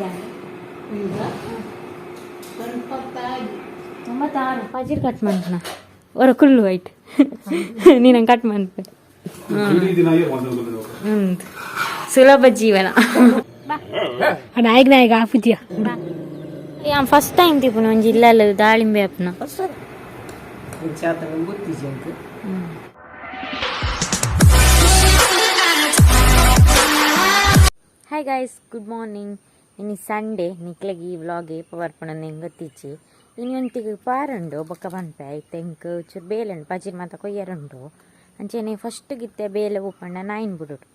ಈಗ 96. 96. ಪಜಿರ್ ಕಟ್ ಮಾಡ್ನ ಹೊರ ಕುಲ್ಲು ವೈಟ್ ನೀನು ಕಟ್ ಮಾಡ್ತೆ. ಹ್ಮ್, ಸುಲಭ ಜೀವನ. ನಾಯಿಗೆ ನಾಯಿಗೆ ಆಪುಜಿಯ. ಯಾನ್ ಫಸ್ಟ್ ಟೈಮ್ ತಿಪ್ಪುನ ಒಂಜಿ ಇಲ್ಲ ದಾಳಿಂಬೆ ಅಪ್ಪನ. Hi guys, good morning. ಇನಿ ಸಂಡೇ. ನಿಕ್ಲೆಗ್ ಈ ವ್ಲಾಗ್ ಏಪ ಬರ್ಪುನ ಎಂಕ್ ಗೊತ್ತಿಜ್ಜಿ. ಇನಿ ಒಂತಿಗೆ ಪಾರುಂಡು ಬೊಕ್ಕ ಪನ್ಪೆ. ಐತೆ ಎಂಕ್ ಚೂರು ಬೇಲೆ ಉಂಡು, ಪಜಿರ್ ಮಾತ ಕೊಯ್ಯರುಂಡು. ಅಂಚೆನೆ ಫಸ್ಟ್ ಗಿತ್ತೆ ಬೇಲೆ ಪೋಪಂಡ ನಾಯಿನ್ ಬುಡೋಡು.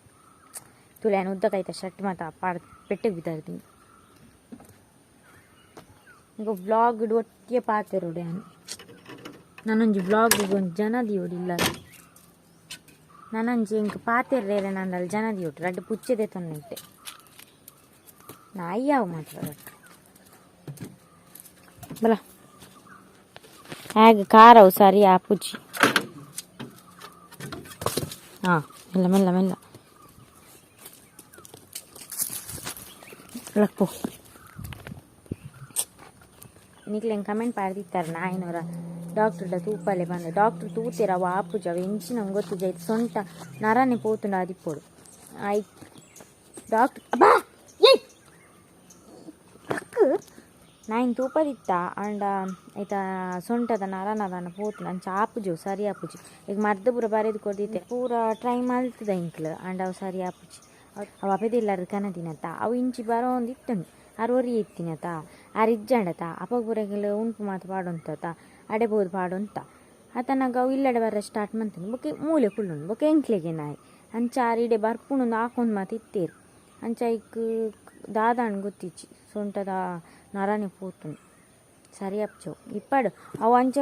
ತುಲೆ ಉದ್ದ ಕೈತ ಶರ್ಟ್ ಮಾತ ಪಾಡ್ ಪೆಟ್ಟಿಗೆ ಬಿದ್ದಾರ್ತೀನಿ. ಈಗ ವ್ಲಾಗ್ ಒಟ್ಟಿಗೆ ಪಾತೆರೋಡು ಯಾನ್. ನಾನೊಂಜಿ ವ್ಲಾಗ್ ಒಂಜಿ ಜನ ದಿಯೋಡಿಲ್ಲ. ನಾನೊಂಜಿ ಎಂಕ್ ಪಾತೆರ್ರೆ ನಂಡಲ್ ಜನ ದಿಯೋಡು. ರಡ್ಡ್ ಪುಚ್ಚೆದೆ ತೊನ್ನಿಟ್ಟೆ ನಾಯಿ ಯಾವ ಮಾತ್ರ. ಬಲ ಹೇಗೆ ಖಾರವು ಸರಿ ಆ ಪುಜ್ಜಿ. ಹಾಂ, ಮೆಲ್ಲ ಮೆಲ್ಲ ಮೆಲ್ಲ ಲಕ್ಕು. ನಿಕ್ಲೆನ್ ಕಮೆಂಟ್ ಪಾಡ್ದಿತ್ತಾರೆ ನಾಯಿನವರ ಡಾಕ್ಟ್ರ್ಡ ತೂಪಲೆ ಬಂದು. ಡಾಕ್ಟ್ರ್ ತೂತೆರ್, ಅವು ಆಪುಜ, ಅವು ಎಂಚಿನ ಗೊತ್ತಿಜ. ಐತೆ ಸೊಂಟ ನರನೆ ಪೋತುಂಡು ಅದಿಪ್ಪೊಡು. I doctor ಅಬ್ಬಾ ಏಯ್ ಲಕ್ಕು. ನಾಯಿನ್ ತೂಪದಿತ್ತ ಆಂಡ ಐತ ಸೊಂಟದ ನರನದನ ಪೋತುಂಡು. ಅಂಚ ಆಪುಜಿ, ಅವು ಸರಿ ಆಪುಜಿ. ಈಗ ಮದ್ದು ಪೂರ ಬರೆದು ಕೊರ್ದಿತ್ತೆ, ಪೂರ ಟ್ರೈ ಮಲ್ತದ ಎಂಕ್ಲು. ಆಂಡ ಅವು ಸರಿ ಆಪುಜಿ. ಅವು ಅಪೆದಿಲ್ಲರ್ ಕನದಿನತ. ಅವು ಇಂಚಿ ಬರೋಂದು ಇತ್ತುಂಡು. ಆರ್ ಒರಿ ಇತ್ತಿನತ, ಆರ್ ಇಜ್ಜಾಂಡತ. ಅಪಗ ಪೂರ ಎಂಕ್ಲು ಉಂಪು ಮಾತ ಪಾಡೊಂತತ, ಅಡೆ ಪೋದು ಪಾಡೊಂತ. ಆತನಾಗ ಅವು ಇಲ್ಲಡೆ ಬರ್ರೆ ಸ್ಟಾರ್ಟ್ ಮಂತುಂಡು. ಬೊಕ ಮೂಲೆ ಕುಲ್ಲುಂಡು. ಬೊಕ ಎಂಕ್ಲೆಗೆ ನಾಯಿ ಅಂಚ ಆರ್ ಇಡೆ ಬರ್ಪುಂಡು ಹಾಕೊಂದು ಮಾತ ಇತ್ತೇರು. ಅಂಚ ಐಕ್ ದಾದಾಂಡ್ ಗೊತ್ತಿಜ್ಜಿ, ಸೊಂಟದ ನರನೆ ಪೋತುಂಡು, ಸರಿ ಆಪುಜವು ಇಪ್ಪಡು ಅವು. ಅಂಚ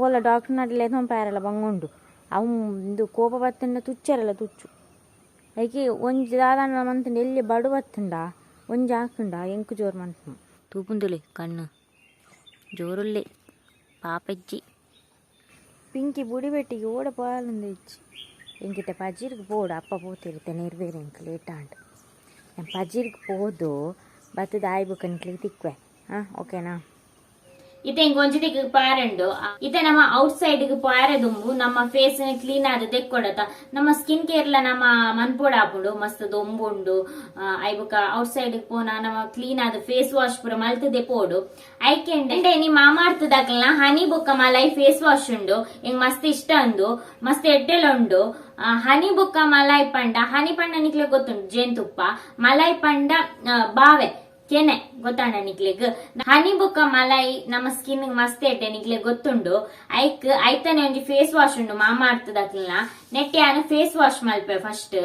ಓಲ ಡಾಕ್ಟರ್ ನಡಲೆ ಪ್ಯಾರಲ ಬಂಗುಂಡು. ಅವು ಇಂದು ಕೋಪ ಬತ್ತುಂಡ ತುಚ್ಚರಲ್ಲ ತುಚ್ಚು. ಐಕೆ ಒಂಜಿ ದಾದಾಂಡ ಮಂತುಂಡು. ಎಲ್ಲಿ ಬಡು ಬತ್ತುಂಡ ಒಂಜಿ ಹಾಕುಂಡ ಎಂಕು ಜೋರು ಮನ್ಪು ತೂಪುಂದುಲೆ. ಕಣ್ಣು ಜೋರುಲ್ಲೆ ಪಾಪಜ್ಜಿ. ಪಿಂಕಿ ಬುಡಿ ಬೆಟ್ಟಿಗೆ ಓಡ ಪೋಯಾಲಂದು ಇಜ್ಜಿ. ಎಂಕಿತ ಪಜೀರ್ಗ್ ಪೋಡು. ಅಪ್ಪ ಪೋತಿರುತ್ತೆ ನಿರ್ಬೇರೆ. ಎಂಕ್ ಲೇಟ್ ಆಂಡ್. ನಾನು ಪಜೀರ್ಗ್ ಪೋದು ಬತ್ತದ ಆಯ್ಬುಕ್ಕ ನಿಕ್ಲಿಗೆ ತಿಕ್ವೆ. ಹಾಂ, ಓಕೆನಾ? ಇತ್ತೆ ಇಂಕ್ ಒಂಜಿ ದಿಕ್ಕ್ ಪಾರಂಡು. ಇತ್ತೆ ನಮ್ಮ ಔಟ್ ಸೈಡ್ ಗ್ ಪಾರೆ ದುಂಬು ನಮ್ಮ ಫೇಸ್ ಕ್ಲೀನ್ ಆದ್ ದೆಕ್ಕೊಡತ. ನಮ್ಮ ಸ್ಕಿನ್ ಕೇರ್ ಲ ನಮ್ಮ ಮನ್ಪೊಡು ಆಪುಂಡು. ಮಸ್ತ್ ದೊಂಬು ಉಂಡು. ಐಬುಕ ಔಟ್ ಸೈಡ್ ಪೋನ ನಮ್ಮ ಕ್ಲೀನ್ ಆದ್ ಫೇಸ್ ವಾಶ್ ಪೂರ ಮಲ್ತದೆ ಪೋಡು. ಐಕೆಂಡೆ ನಿ ಮಾಮಾರ್ತದಕ್ಲ್ನ ಹನಿ ಬೊಕ್ಕ ಮಲೈ ಫೇಸ್ ವಾಶ್ ಉಂಡು. ಎಂಕ್ ಮಸ್ತ್ ಇಷ್ಟ ಅಂದು, ಮಸ್ತ್ ಎಡ್ಡೆಲ ಉಂಡು. ಹನಿ ಬೊಕ್ಕ ಮಲೈ ಪಂಡ, ಹನಿ ಪಂಡ ನಿಕ್ಲೆ ಗೊತ್ತುಂಡು ಜೇನುತುಪ್ಪ, ಮಲೈ ಪಂಡ ಬಾವೆ ಕೆನೆ. ಗೊತ್ತಾಂಡ ನಿಕ್ಲೆಗ್? ಹನಿ ಬೊಕ್ಕ ಮಲೈ ನಮ್ಮ ಸ್ಕಿನ್ ಮಸ್ತ್ ಎಡ್ಡೆ, ನಿಕ್ಲೆ ಗೊತ್ತುಂಡು. ಐಕ್ ಐತನೆ ಒಂಜಿ ಫೇಸ್ ವಾಶ್ ಉಂಡು ಮಾಮಾ ಅರ್ಥದಕ್ಲ್ನ. ನೆಟ್ಟ್ ಯಾನ್ ಫೇಸ್ ವಾಶ್ ಮಲ್ಪೆ. First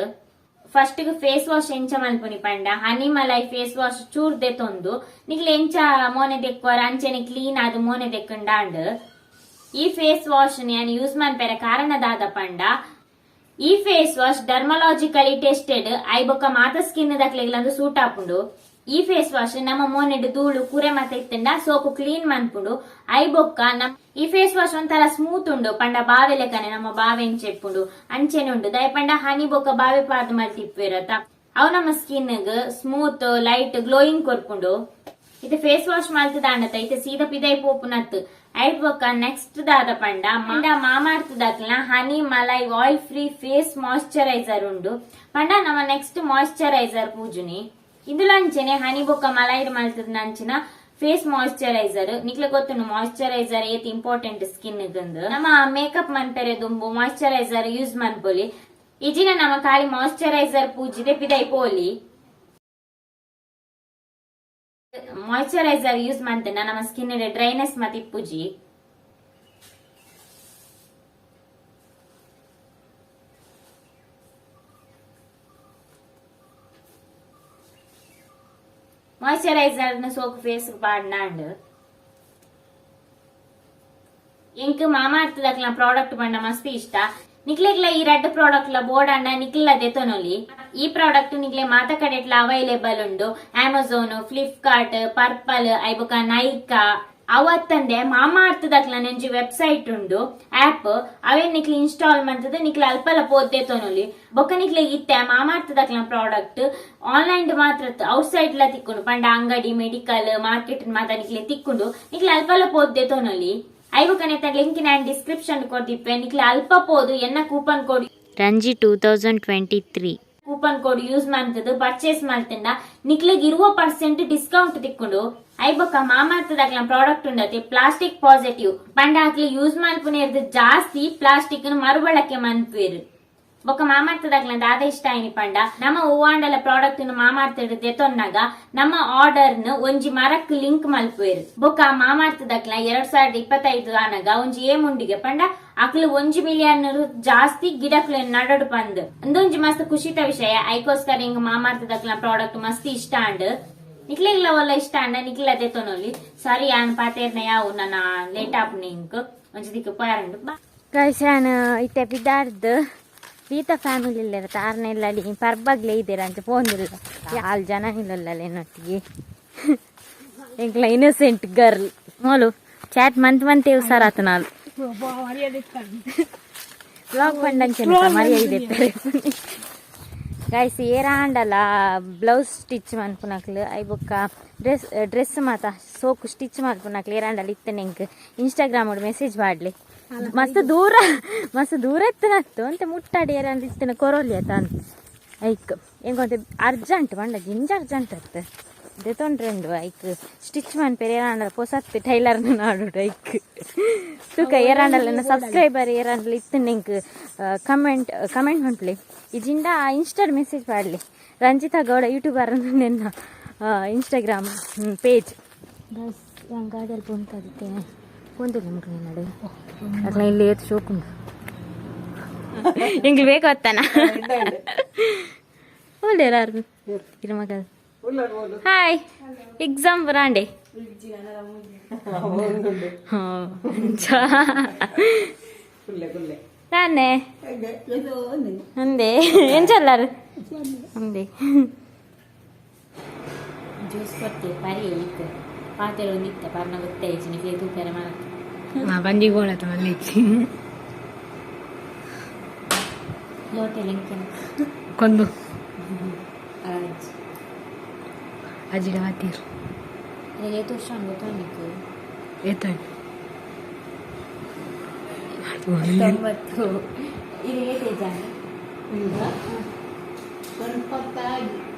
first face wash ಎಂಚ ಮಲ್ಪುನಿ ಪಂಡ, ಹನಿ ಮಲೈ ಫೇಸ್ ವಾಶ್ ಚೂರ್ ದೆತೊಂದು ನಿಕ್ಲೆ ಎಂಚ ಮೋನೆ ದೆಕ್ಕುವರ ಅಂಚನೆ ಕ್ಲೀನ್ ಆದ್ ಮೋನೆ ದೆಕ್ಕುಂಡಾಂಡ್. ಈ ಫೇಸ್ ವಾಶ್ ಯಾನ್ ಯೂಸ್ ಮನ್ಪೆರೆ ಕಾರಣ ದಾದ ಪಂಡ, ಈ ಫೇಸ್ ವಾಶ್ ಡರ್ಮಲಾಜಿಕಲಿ ಟೆಸ್ಟೆಡ್. I ಬೊಕ್ಕ ಮಾತ ಸ್ಕಿನ್ ದಕ್ಲೆಗ್ಲಂದು ಸೂಟ್ ಆಪುಂಡು. ಈ ಫೇಸ್ ವಾಶ್ ನಮ್ಮ ಮೋನೆಡ್ ಧೂಳು ಕುರೆ ಮಾತ ಇತ್ತಂಡ ಸೋಕು ಕ್ಲೀನ್ ಮನ್ಪುಂಡು. I ಬೊಕ್ಕ ನಮ್ ಈ ಫೇಸ್ ವಾಶ್ ಒಂಥರ ಸ್ಮೂತ್ ಉಂಡು. ಪಂಡ ಬಾವೆ ಲೆಕ್ಕನೆ, ನಮ್ಮ ಬಾವೆ ಎಂಚೆಪ್ಪುಂಡು ಅಂಚೆನೆ ಉಂಡು. ದಯ ಪಂಡ ಹನಿ ಬೊಕ್ಕ ಬಾವೆ ಪಾರ್ದ್ ಮಲ್ತಿಪ್ಪೇರತ. ಅವು ನಮ್ಮ ಸ್ಕಿನ್ ಗ್ smooth light glowing ಕೊರ್ಪುಂಡು. ಇದು ಫೇಸ್ ವಾಶ್ ಮಲ್ತದಾಂಡತ ಇತ್ತೆ ಸೀದಾ ಪಿದೈ ಪೋಪುನತ್. ಐಟ್ ಬೊಕ್ಕ ನೆಕ್ಸ್ಟ್ ದಾದ ಪಂಡ, ಮಂಡ ಮಾಮಾರ್ತದಕ್ಲ್ನ ಹನಿ malai oil free face moisturiser ಉಂಡು. ಪಂಡ ನಮ್ಮ ನೆಕ್ಸ್ಟ್ ಮಾಯಿಶ್ಚರೈಸರ್ ಪೂಜುನಿ. ಇಂದುಲ ಅಂಚೆನೆ ಹನಿ ಬೊಕ್ಕ ಮಲೈಡ್ ಮಲ್ತದ ಅಂಚಿನ ಫೇಸ್ ಮಾಯಿಶ್ಚರೈಸರ್. ನಿಕ್ಲೆ ಗೊತ್ತುಂಡು ಮಾಯಿಶ್ಚರೈಸರ್ ಏತ್ ಇಂಪಾರ್ಟೆಂಟ್ ಸ್ಕಿನ್ ಗಂದು. ನಮ್ಮ ಮೇಕಪ್ ಮನ್ಪೆರೆ ದುಂಬು ಮಾಯಿಶ್ಚರೈಸರ್ ಯೂಸ್ ಮನ್ಪೊಲಿ. ಇಜಿನ ನಮ್ಮ ಖಾಲಿ ಮಾಯಿಶ್ಚರೈಸರ್ ಪೂಜಿದೆ ಪಿದೈ ಪೋಲಿ. ಮಾಯಿಶ್ಚರೈಸರ್ ಯೂಸ್ ಮಂತಂಡ ನಮ್ಮ ಸ್ಕಿನ್ ಡ್ರೈನೆಸ್ ಮತ್ತೆ ಇಪ್ಪುಜಿ. ಮಾಯಿಶ್ಚರೈಸರ್ ನ ಸೋಕು ಫೇಸ್ ಪಾಡ್ನಾಂಡ್. ಎಂಕ್ ಮಾಮಾರ್ತದಕ್ಲ ಪ್ರಾಡಕ್ಟ್ ಪಂಡ ಮಸ್ತ್ ಇಷ್ಟ. ನಿಕ್ಲೆಗ್ಲ ಈ ರಡ್ಡ್ ಪ್ರಾಡಕ್ಟ್ ಲ ಬೋಡಂಡ ನಿಕ್ಲ ದೆತೊನೊಲಿ. ಈ ಪ್ರಾಡಕ್ಟ್ ನಿಕ್ಲೆ ಮಾತ ಕಡೆಟ್ಲ ಅವೈಲೇಬಲ್ ಉಂಡು. ಅಮೆಝಾನ್, ಫ್ಲಿಪ್ಕಾರ್ಟ್, ಪರ್ಪಲ್, ಐಬೊಕ ನೈಕಾ. ಅವತ್ತಂದೆ ಮಾಮಾ ಅರ್ಥದಕ್ಲ ಒಂಜಿ ವೆಬ್ಸೈಟ್ ಉಂಡು, ಆಪ್. ಅವೇನ್ ನಿಕ್ಲೆ ಇನ್ಸ್ಟಾಲ್ ಮಂತದ ನಿಕ್ಲೆ ಅಲ್ಪಲ ಪೋತೆ ತೊನೊಲಿ. ಬೊಕ್ಕ ನಿಕ್ಲೆ ಇತ್ತೆ ಮಾಮಾ ಅರ್ಥದಕ್ಲ ಪ್ರಾಡಕ್ಟ್ ಆನ್ಲೈನ್ ಮಾತ್ರ, ಔಟ್ ಸೈಡ್ ಲ ತಿಕ್ಕುಂಡು. ಪಂಡ ಅಂಗಡಿ, ಮೆಡಿಕಲ್, ಮಾರ್ಕೆಟ್ ಮಾತ ನಿಕ್ಲೆ ತಿಕ್ಕುಂಡು. ನಿಕ್ಲೆ ಅಲ್ಪಲ ಪೋತೆ ತೊನೊಲಿ. ಐಬೊಕನೆತ್ತ ಲಿಂಕ್ ನಾನು ಡಿಸ್ಕ್ರಿಪ್ಷನ್ ಕೊರ್ದಿಪ್ಪೆ. ನಿಕ್ಲೆ ಅಲ್ಪ ಪೋದು ಎನ್ನ coupon code Ranji 2023 coupon code use ಮಾಡ್ತದ ಪರ್ಚೇಸ್ ಮಾಡ್ತಂಡ ನಿಕ್ಲೆಗ್ 20% ಡಿಸ್ಕೌಂಟ್ ತಿಕ್ಕೊಂಡು. ಐಬೊಕ್ಕ ಮಾಮಾರ್ತದಾಗ್ಲ ಪ್ರಾಡಕ್ಟ್ ಉಂಡತೆ ಪ್ಲಾಸ್ಟಿಕ್ ಪಾಸಿಟಿವ್. ಪಂಡ ಅಕ್ಲೆ ಯೂಸ್ ಮಲ್ಪುನೇರ್ದು ಜಾಸ್ತಿ ಪ್ಲಾಸ್ಟಿಕ್ ಮರುಬಳಕೆ ಮನ್ಪುವೆರ್. ಬೊಕ್ಕ ಮಾಮಾರ್ತದಾಗ್ಲ ದಾದ ಇಷ್ಟ ಆಯ್ನಿ ಪಂಡ, ನಮ್ಮ ಹೂವಾಂಡಲ ಪ್ರಾಡಕ್ಟ್ ಮಾಮಾರ್ತಡ್ ದೆತೊನ್ನಾಗ ನಮ್ಮ ಆರ್ಡರ್ ನ ಒಂಜಿ ಮರಕ್ ಲಿಂಕ್ ಮಲ್ಪುವೆರ್. ಬೊಕ್ಕ ಮಾಮಾರ್ತದಕ್ಲ 2025 ಆನಗ ಒಂಜಿ ಏಮುಂಡಿಗೆ ಪಂಡ ಅಕ್ಲು 1 ಮಿಲಿಯನ್ ಜಾಸ್ತಿ ಗಿಡಕ್ಲು ನಡಡು ಪಂದ್. ಅಂದೊಂಜಿ ಮಸ್ತ್ ಖುಷಿತ ವಿಷಯ. ಐಕೋಸ್ಕರ ಹಿಂಗ ಮಾಮಾರ್ತದಕ್ಲ ಪ್ರಾಡಕ್ಟ್ ಮಸ್ತ್ ಇಷ್ಟ ಅಂಡ್. ನಿಕ್ಲೆಗ್ಲ ಒಲ್ಲ ಇಷ್ಟ ಅಂಡ ನಿಕ್ಲ ದೆತೊನೊಲಿ. ಸರಿ, ಯಾನ್ ಪಾತೇರ್ನ ಯಾವು ನನ್ನ ಲೇಟ್ ಆಪುನ. ಇಂಕ್ ಒಂಜಿ ದಿಕ್ಕು ಪೋಯಾರಂಡು ಬಾ. ಗೈಸ್, ಯಾನ್ ಇತ್ತೆ ಪಿದಾರ್ದು ಪೀತ ಫ್ಯಾಮಿಲಿ ಇಲ್ಲರ ಆರ್ನೆಲ್ಲ ಪರ್ಬಗ್ಲೇ ಇದ್ದೀರ ಅಂತ ಫೋನ್ ಆಲ್ ಜನ ಇಲ್ಲಲ್ಲ ಎನ್ನೊಟ್ಟಿಗೆ. ಎಂಕ್ಲ ಇನ್ನೋಸೆಂಟ್ ಗರ್ಲ್ ಮೋಲು ಚಾಟ್ ಮಂತ್ ಮಂತ್ ಸರ್ ಆತ ನಾಲ್ ಬ್ಲಾಗ್ ಪಂಡಂಚೆ ಮರ್ಯಾದೆ. ಗೈಸ್, ಏರಾಂಡಲ ಬ್ಲೌಸ್ ಸ್ಟಿಚ್ ಮನ್ಪುನಕ್ಲು, I ಬೊಕ್ಕ ಡ್ರೆಸ್ ಡ್ರೆಸ್ ಮಾತ ಸೋಕು ಸ್ಟಿಚ್ ಮನ್ಪುನಕ್ಲು ಏರಾಂಡಲ ಇತ್ತನೆ ಎಂಕ್ ಇನ್ಸ್ಟಾಗ್ರಾಮ್ ಮೆಸೇಜ್ ಮಾಡ್ಲಿ. ಮಸ್ತ್ ದೂರ, ಮಸ್ತ್ ದೂರ ಎತ್ತನತ್ತು ಅಂತೆ ಮುಟ್ಟಾಡಿ ಏರಾಂಡ ಇತ್ತನ ಕೊರೋಲಿ ಆತ ಅಂತ. ಐಕ್ ಎಂಕೊಂತೆ ಅರ್ಜೆಂಟ್ ಪಂಡ ಜಿಂಜ ಅರ್ಜೆಂಟ್ ಅತ್ತ ದೆತೊಂಡ್ರೆ ಉಂಡು. ಐಕ್ ಸ್ಟಿಚ್ ಮನ್ಪೆರೆ ಏರಾಂಡಲ ಪೊಸತ್ ಟೈಲರ್ ನಾಡುಡು. ಐಕ್ ತೂಕ, ಏರಾಂಡಲ ಸಬ್ಸ್ಕ್ರೈಬರ್ ಏರಾಂಡಲ ಇತ್ತನೆ ಎಂಕ್ ಕಮೆಂಟ್ ಕಮೆಂಟ್ ಮನ್ಪುಲೆ, ಇಜಿಂಡ ಇನ್ಸ್ಟಾಡ್ ಮೆಸೇಜ್ ಪಾಡ್ಲಿ. ರಂಜಿತಾ ಗೌಡ ಯೂಟ್ಯೂಬರ್ ನಿನ್ನ ಇನ್ಸ್ಟಾಗ್ರಾಮ್ ಪೇಜ್. ಬಸ್ ಯಾನ್ ಗಾಡಿಯಲ್ಲಿ ಪೊಂತಾದಿತ್ತೇನೆ ಪೊಂತಿಲ್ಲ ಮಕ್ಕಳು ನಡು. ಅಕ್ಲ ಇಲ್ಲಿ ಏತ್ ಶೋಕುಂಡು. ಎಂಗ್ಲು ಬೇಕು ಅತ್ತಾನ ಒಳ್ಳೆ ಮಗಲ್. ಹಾಯ್, ಎಕ್ಸಾಮ್ ಬರಾಂಡೆ. ನಾನೇ ಅಂದೆ ಎಂಚಲ್ಲಾರು ಅಂದೆ. ಜ್ಯೂಸ್ ಕೊತ್ತೆ ಪರಿ ಇತ್ತು ಪಾತೆರ ಒಂದಿತ್ತೆ ಪರ್ನ ಗೊತ್ತೇ ನಿಖಿಲ ತೂಪೆರೆ ಮನಕ್ಕೆ. ಬಂಜಿ ಗೋಳತ ಮಲ್ಲಿಚ್ಚಿ. ಲೋಟೆ ಲಿಂಕಿನ. ಕೊಂದು ಅಜ್ಜಿಡ ಮಾತೀರು. ಏತು ವರ್ಷ ಗೊತ್ತಾ ನಿಕ್ಕು? ಏತ? 90. ಇದು ಏಟ್ ಏಜ್? 96.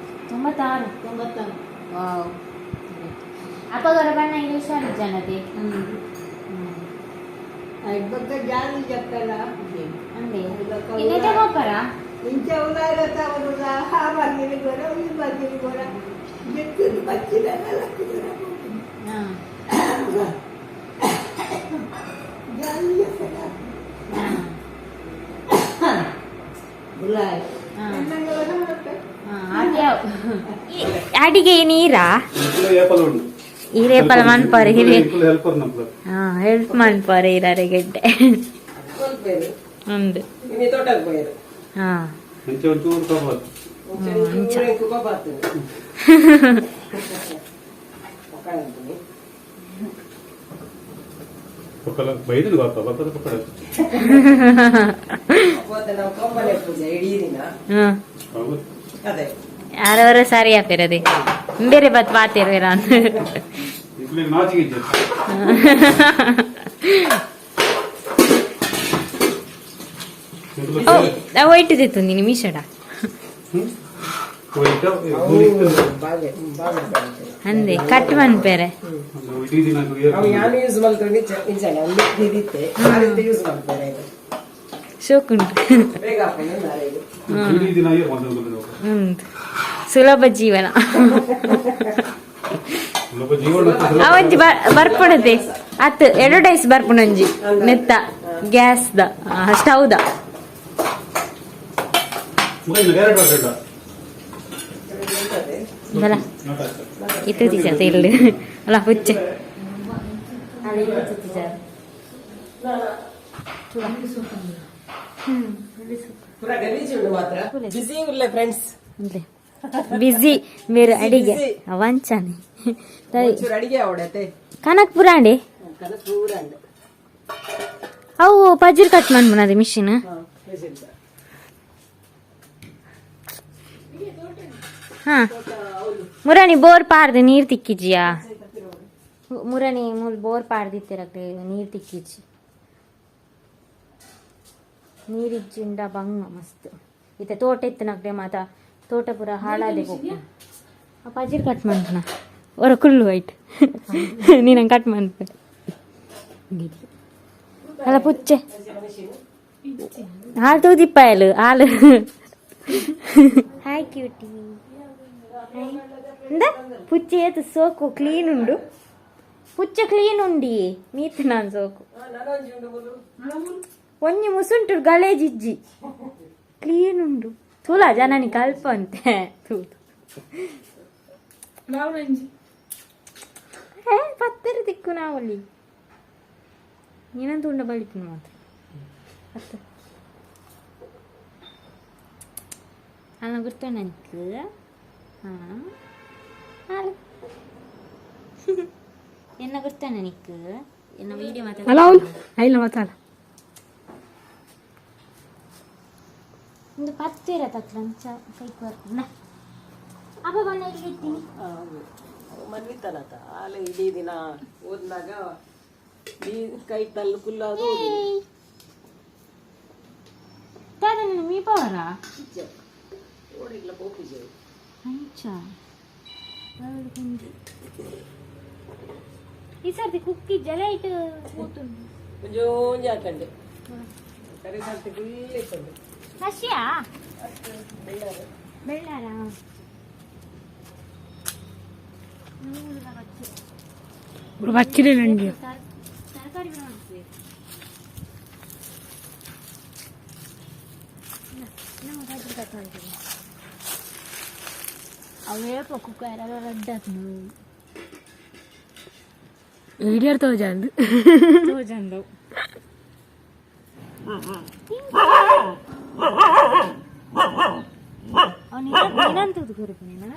96. ವಾವ್. ಅಪ್ಪಗರ ಬಣ್ಣ ಇದು ಹುಷಾರು ಜನತೆ. ಬೊಕ್ಕ ಜಾಲಿ ಜಕ್ಕಲ. ಅಂದೆ ಇನ್ನೆಟ ಗೋಪರ. ಇಂಚ ಉಲಾರತ ಉಲ್ಲ, ಆ ಬಾಗಿಲು ಗೊರ, ಈ ಬಾಗಿಲು ಗೊರ, ಜಕ್ಕದು ಬಚ್ಚಿದ. ಹಾಂ. ಜಾಲಿ ಜಕ್ಕಲ ಉಲಾಯ್. ಅಡಿಗೆ ನೀರಾ? ಈರೇಪಲ ಮನ್ಪರೆ ಹಿರೇ. ಹೆಲ್ಪರ್ ನಮ್ದು. ಹಾ, ಹೆಲ್ಪ್ ಮನ್ಪರೆ ಇರಾರೆ ಗೆಡ್ಡೆ ಒಂದು. ಇನಿ ತೋಟಕ್ಕೆ ಪೋಯೆರ್. ಹಾ. ಮುಂಚೆ ಒಂಚೂರು ಕೋಪ. ಒಂಚೂರು ಕೋಪ ಆಗ್ತದೆ. ಒಕ್ಕಣಂತೀನಿ. ಪಕ್ಕಲ ಬೈದಿನ ಕೋಪ ಬರ್ತದೆ ಪಕ್ಕಡ. ಹೋದ ನಾವು ಕೋಪನೆ ಪೂಜೆ ಇಡೀ ದಿನ. ಹ್ಮ್. ಹೌದು. ಅದೇ. ಯಾರವರ ಸರಿ ಆಪಿರದೆ ಬೇರೆ ಬತ್ ಪಾತಿರ್ವೇರ. ಇಡ್ಲಿ ನಾಚಿಗೆ ಇದ್ದೆ. ಓ, ಒಯ್ಟಿದಿತ್ತು ನೀನು ಮೀಶಡ. ಬಾಗೆ ಬಾಗೆ. ಅಂದೆ ಕಟ್ ಮನ್ಪೇರೆ. ಇಡೀ ದಿನ ಅವು ಯಾನು ಯೂಸ್ ಮಾಡ್ಕೊಂಡು ನಿಜ ಒಂದು ಇದಿತ್ತೆ ಆ ರೀತಿ ಯೂಸ್ ಮಾಡ್ತಾರೆ ಇದು. ಶೋಕುಂಟು. ಬೇಗ ಹಾಕೊಂಡು ನಾಳೆ ಇದು. ಇಡೀ ದಿನ ಒಂದು. ಹ್ಮ್, ಸುಲಭ ಜೀವನ. ಸುಲಭ ಜೀವನ. ಆ ಒಂಜಿ ಬರ್ಪುಣತೆ ಅತ್ ಅಡ್ವರ್ಟೈಸ್ ಬರ್ಪುಣ ಒಂಜಿ ನೆತ್ತ gas the stove the. Direct ಬರ್ತದ. ಬಲ ಇತ್ತು ಟೀಚರ್ ಇಲ್ಲಿ ಅಲ್ಲ ಹುಚ್ಚೆ. ಪೂರ ಗಲೀಜು ಉಂಟು ಮಾತ್ರ, ಬಿಸಿ ಉಳ್ಳೆ ಫ್ರೆಂಡ್ಸ್. ಅಂದ್ಲೆ. Busy మీరు ಅಡಿಗೆ ಅವಂಚಾನೆ. ಒಂಚೂರು ಅಡಿಗೆ ಅವಡತೆ. ಕನಕ್ಪುರ ಅಂಡಿ. ಕನಪೂರ ಅಂಡ್. ಅವು ಪಜಿರ್ ಕಟ್ ಮಾಡ್ಬನದು ಮಿಷಿನ್. ಹಾ ಮುರಣಿ ಬೋರ್ ಪಾರ್ದು ನೀರ್ ತಿಕ್ಕಿಜಿಯಾ? ಮುರಣಿ ಮೂಲ್ ಬೋರ್ ಪಾರ್ದಿತ್ತಿರಕ್ಕೆ ನೀರ್ ತಿಕ್ಕಿಜಿ. ನೀರಿಜ್ಜಿಂಡ ಬಂಗ ಮಸ್ತ್ ಇತ್ತೆ ತೋಟ ಇತ್ತನಕ್ಲೆ ಮಾತ ತೋಟ ಪೂರ ಹಾಳಾದೆ ಪೋಪು. ಆ ಪಜಿರ್ ಕಟ್ ಮಾಡ್ಪುನ ಒರ ಕುಲ್ಲು ವೈಟ್ ನೀನು ಕಟ್ ಮಾಡ್ಪೆ ಅಲ್ಲ ಪುಚ್ಚೆ ಹಾಲು ತೂದಿಪ್ಪಾಯಲು ಹಾಲು. ಹಾಯ್ ಕ್ಯೂಟಿ ಇಂದ ಪುಚ್ಚೆ ಏತು ಸೋಕು ಕ್ಲೀನ್ ಉಂಡು. ಪುಚ್ಚೆ ಕ್ಲೀನ್ ಉಂಡಿ ಮೀತ್ ನಾನು ಸೋಕು ಒಂಜಿ ಮುಸುಂಟು ಗಲೇಜಿಜ್ಜಿ ಕ್ಲೀನ್ ಉಂಡು. ತೂಲ ಜನನಿ ಕಲ್ಪ ಅಂತೆ ತೂತು. ಏ ಪತ್ತೆರೆ ದಿಕ್ಕು ನಾವಲ್ಲಿ ನೀನಂತ ಉಂಡ ಬಳಿಪಿನ ಮಾತ್ರ ಪತ್ತ ಅಲ್ಲ ಗುರ್ತಣ್ಣ ನಿಕ್ಕು. ಹಾಂ ಹಾಲು ಎನ್ನ ಗುರ್ತಣ್ಣ ನಿಕ್ಕು ಎನ್ನ ವೀಡಿಯೋ ಮಾತ್ರ. ಅಲ್ಲ ಅವನು ಐಲ ಮಾತಾಡ. ಒಂದು ಪತ್ತೆರ ತಕ್ಕ ಅಂಚ ಕೈಕ್ ಬರ್ಪುನ ಅಪ್ಪ ಬಣ್ಣ ಇಲ್ಲಿ ಇತ್ತೀನಿ. ಮನ್ವಿತನತ ಆಲೆ ಇಡೀ ದಿನ ಓದ್ನಾಗ ಈ ಕೈ ತಲ್ಲು ಕುಲ್ಲಾದು. ದಾದ ನನ್ನ ಮೀಪವರ? ಓಡಿಗ್ಲ ಪೋಪುಜೆ. ಅಂಚ ಈ ಸರ್ತಿ ಕುಕ್ಕಿ ಜಲ ಇಟ್ಟು ಪೋತುಂಡು. ಒಂಜಿ ಒಂಜಿ ಹಾಕಂಡೆ ಕರಿ ಸರ್ತಿ ಫುಲ್ ಇತ್ತಂಡೆ. ಹಸಿಯಾ ಬೆಳ್ಳಾರ. ಬಚ್ಚಿರೆ ನಂಗೆ. ತರಕಾರಿ ಮಾಡ್ತೀವಿ. ಅವೇ ಕುಕ್ಕರ್ ರಡ್ಡ್ ಆತ್ನು. ವೀಡಿಯೋ ತೋಜಂದು. ತೋಜಂದವು. ನೀನಂತದ್ದು ಕೊರಪುನೇನಾ?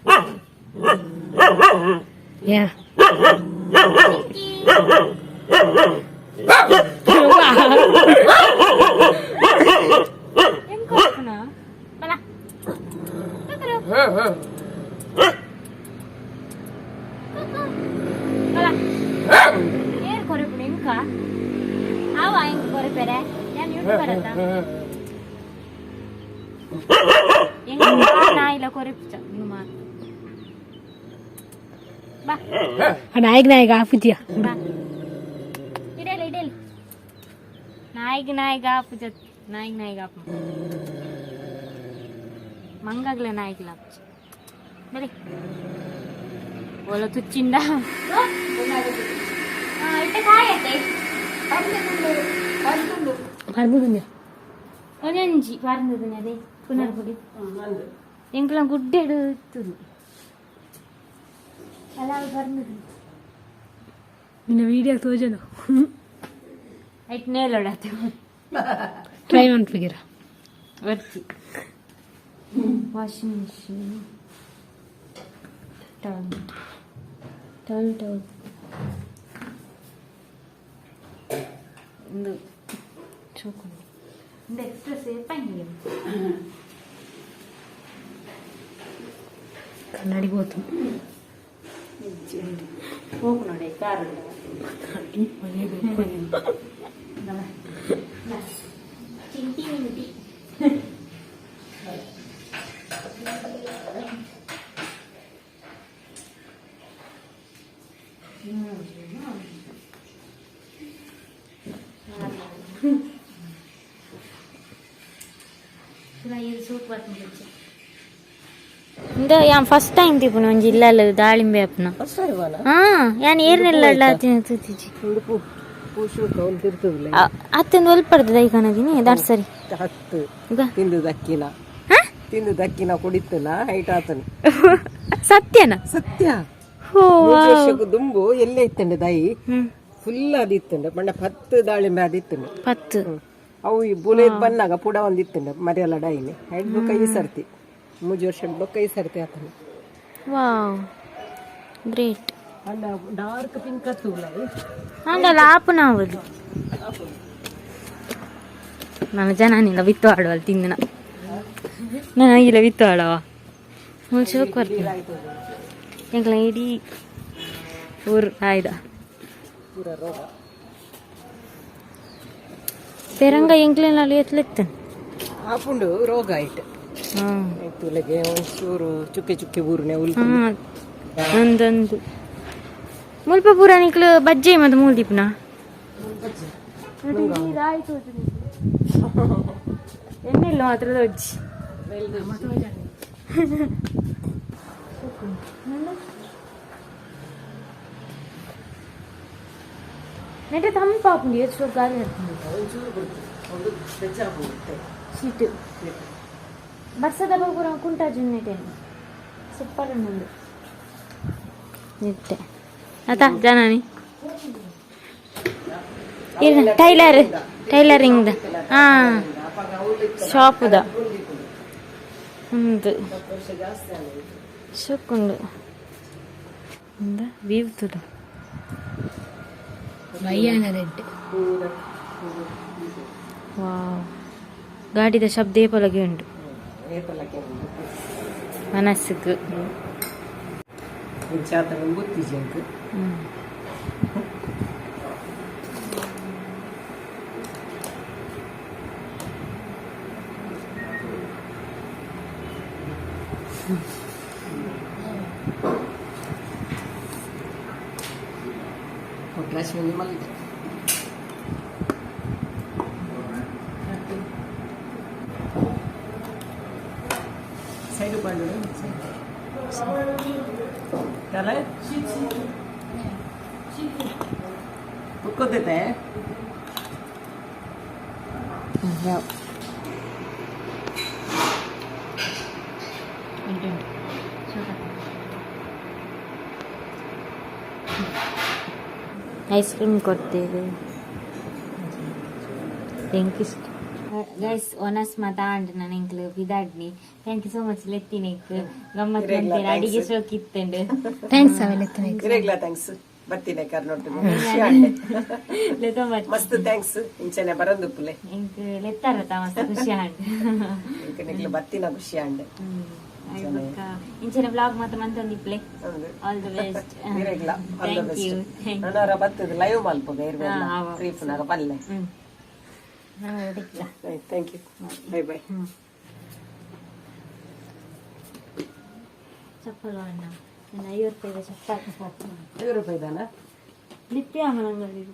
ಯಾ. ఏం కొరపునా బలా కుకురు కుకు బలా ఏర్ కొరపున ఇంకా ఆవా ఇంక కొరపెరే నేను యూట్యూబర్ అత్త ಎಂಗ ನಾಯಿಲ ಕೊರಪುಚ ಇನ್ನು ಮಾತು ಬಾ. ನಾಯಿಗೆ ನಾಯಿಗೆ ಆಪುಜಿಯ. ಬಾ ಇಡಲಿ ಇಡಲಿ ನಾಯಿಗೆ ನಾಯಿಗೆ ಆಪುಜ ನಾಯಿಗೆ ನಾಯಿಗೆ ಆಪು ಮಂಗಾಗ್ಲೆ ನಾಯಿಗೆ ಆಪುಜ ಬರೀ ಓಲ ತುಚ್ಚಿಂದ ಇಟ್ಟ ಕಾಯತ್ತೆ. ಪರ್ದು. ಒಂಜೊಂಜಿ ಪರ್ಂದದ ಅದೇ ಪುನರ್ಪುಡಿ ಎಂಕ್ಲ ಗುಡ್ಡೆ ಎಡುತ್ತದು ಅಲ್ಲ ಪರ್ಂದದು. ನಿನ್ನ ವೀಡಿಯೋ ತೋಜನು. ಐಟ್ ನೇಲೊಡತ್ತೆ. Try ಮಾಡ್ಬಿಗಿರ. ವರ್ತಿ washing machine towel towel towel ಒಂದು ಚೋಕೊಂಡು ಒಂದು ಎಕ್ಸ್ಟ್ರಾ ಸೇಫ್ ಆಗಿ. ಕನ್ನಡಿ పోತು. ಹೋಗು ನೋಡಿ ಕಾರು. ಚಿಂಟಿ ಮಿಂಟಿ. ಇಂದ ಯಾನ್ ಫಸ್ಟ್ ಟೈಮ್ ತಿಪ್ಪುನ ಒಂಜಿ ಇಲ್ಲಲ್ಲ ದಾಳಿಂಬೆ ಅಪ್ಪನ. ಫಸ್ಟ್ ಟೈಮ್ ಅಲ್ಲ? ಹಾ ಯಾನ್ ಏರ್ನೆಲ್ಲ ತಿಂತಿಜಿ. ಉಡುಪು ಪೂಶು ಕೌಲ್ ತಿರ್ತದಲ್ಲ. ಅತ್ತೊಂದು ಒಲ್ಪಡ್ದು ದೈಕನದಿನಿ ದಾಟ್ ಸರಿ. ಹತ್ತು. ಈಗ ತಿಂದು ದಕ್ಕಿನ. ಹಾ? ತಿಂದು ದಕ್ಕಿನ ಕುಡಿತಲ್ಲ ಹೈಟ್ ಆತನು. ಸತ್ಯನ? ಸತ್ಯ. ಹೋ. ಮೂಜಿ ವರ್ಷಕ್ಕೂ ದುಂಬು ಎಲ್ಲೇ ಇತ್ತಂಡೆ ದಯಿ. ಹ್ಮ್. ಫುಲ್ ಅದಿತ್ತಂಡೆ ಪಂಡ ಪತ್ತು ದಾಳಿಂಬೆ ಅದಿತ್ತಂಡೆ. ಪತ್ತು. ಅವು ಈ ಬುಲೇದ್ ಬನ್ನಾಗ ಪುಡ ಒಂದಿತ್ತಂಡೆ ಮರಿಯಲ್ಲ ಡೈನಿ ಹೈಟ್ ಬುಕ್ಕ ಈ ಸರ್ತಿ. ಮೂಜಿ ವರ್ಷ ಬೊಕ್ಕ ಈ ಸರ್ತಿ ಆತನ. ವಾವ್, ಗ್ರೇಟ್. ಅಂಡ ಡಾರ್ಕ್ ಪಿಂಕ್ ಅತ್ತುಲ್ಲ. ಆಂಡಲ ಆಪುನಾವದು ನನ್ನ ಜನ ಬಿತ್ತು ಆಡುವಲ್ಲ ತಿಂದಿನ ನಾನು ಇಲ್ಲ ಬಿತ್ತು ಆಡವ ಮುಲ್ ಶೋಕ್ ಬರ್ತೀನಿ ಎಂಕ್ಲ ಇಡೀ ಊರು ಆಯ್ದ. ಪೂರ ರೋಗ. ಪೆರಂಗ ಎಂಕ್ಲೆನಲ್ಲಿ ಎತ್ಲೆತ್ತನ್. ಆಪುಂಡು ರೋಗ ಆಯ್ತು. ಹ್ಮ್. ತುಲೆಗೆ ಒಂಚೂರು ಚುಕ್ಕೆ ಚುಕ್ಕೆ ಊರುನೆ ಉಲ್. ಹಾ, ಒಂದೊಂದು ಮುಲ್ಪ ಪೂರ ನಿಕ್ಲು ಬಜ್ಜೆ ಮತ್ತೆ ಮೂಲ್ದೀಪ್ನ ಎಣ್ಣೆಲ್ಲ ಮಾತ್ರ ದೊಜ್ಜಿ. ನೆಟ್ಟೆ ತಂಪಾಪುಂಡು, ಏತ್ ಗಾಳಿ ಹತ್ತುಂಡು. ಒಂಚೂರು ಕೊಡ್ತು ಒಂದು ಬೆಚ್ಚ ಆಪುಂಡು. ಶೀಟ್ ಬರ್ಸದ ಪೂರ ಕುಂಟಾಜು ನೆಟ್ಟೆ ಸೂಪರ್ ಉಂಡು ನೆಟ್ಟೆ ಅತ ಜನನಿ ಟೈಲರ್ ಟೈಲರಿಂಗ್ ಹಾ ಶಾಪುದ ಉಂದು ಶೋಕುಂಡು ಇಂದ ವೀವ್ ತುಡ. ಬಯ್ಯಾನ ರೆಡ್. ವಾವ್, ಗಾಡಿದ ಶಬ್ದ ಏಪಲಗೆ ಉಂಟು ಮನಸ್ಸಿಗೆ. ಇಂಚಾತನ ಗೊತ್ತಿಜಂಕ್. ಹ್ಮ್. ಕೊಟ್ರಾಶಿ ಒಂದು ಮಲ್ದೆ. ಸೈಡ್ ಬಂಡು ತಲೆ ಕುಕ್ಕೋತೈತೆ. ಯಾವ ಉಂಟು. ಐಸ್ ಕ್ರೀಮ್ ಕೊಡ್ತೇವೆ. Thank you guys. ಒನಸ್ ಮಾತಾಂಡ್ ನಾನು ಎಂಕ್ಲು ಬಿದಾಡ್ನಿ. Thank you so much ಲೆತ್ತಿನೆಕ್ ಗಮ್ಮತ್ ಮಂತೇರ್, ಅಡಿಗೆ ಶೋಕ್ ಇತ್ತಂಡು. Thanks ಅವೆಲ್ಲ. ಇರೆಗ್ಲಾ thanks, ಬರ್ತೀನಿ ಕರ್ನೋಟು ಖುಷಿ ಆಂಡೆ. ಲೆತ್ತೊಂಬತ್ತು. ಮಸ್ತ್ thanks, ಇಂಚನೆ ಬರಂದುಪ್ಪುಲೆ. ಎಂಕ್ ಲೆತ್ತಾರತ ಮಸ್ತ್ ಖುಷಿ ಆಂಡ್. ಇಂಕ ನಿಕ್ಲು ಬತ್ತಿನ ಖುಷಿ ಆಂಡೆ. ಇಂಚಿನ ಬ್ಲಾಗ್ ಮಾತ್ರ ಮಂತೊಂದಿಪ್ಲೆ. ಹೌದು. ಆಲ್ the best. ಇರೆಗ್ಲಾ all the thank you. Best. ನನವರ ಬತ್ತದ ಲೈವ್ ಮಲ್ಪುಗ ಇರ್ವೆಲ್ಲ. ಹಾ, ಆವ. ಫ್ರೀ ಪುನರ ಪಲ್ಲೆ. ಹ್ಮ್, ನಾನು ಅದಕ್ಕಿಲ್ಲ. Thank you, bye bye. Chappal ಅಣ್ಣ, ನನ್ನ 50 ರೂಪಾಯಿದ ಚಪ್ಪಲ್. 50 ರೂಪಾಯಿ ದಾನ. ಲಿಪ್ಪಿ ಅಮ್ಮ ನಂಗೆ.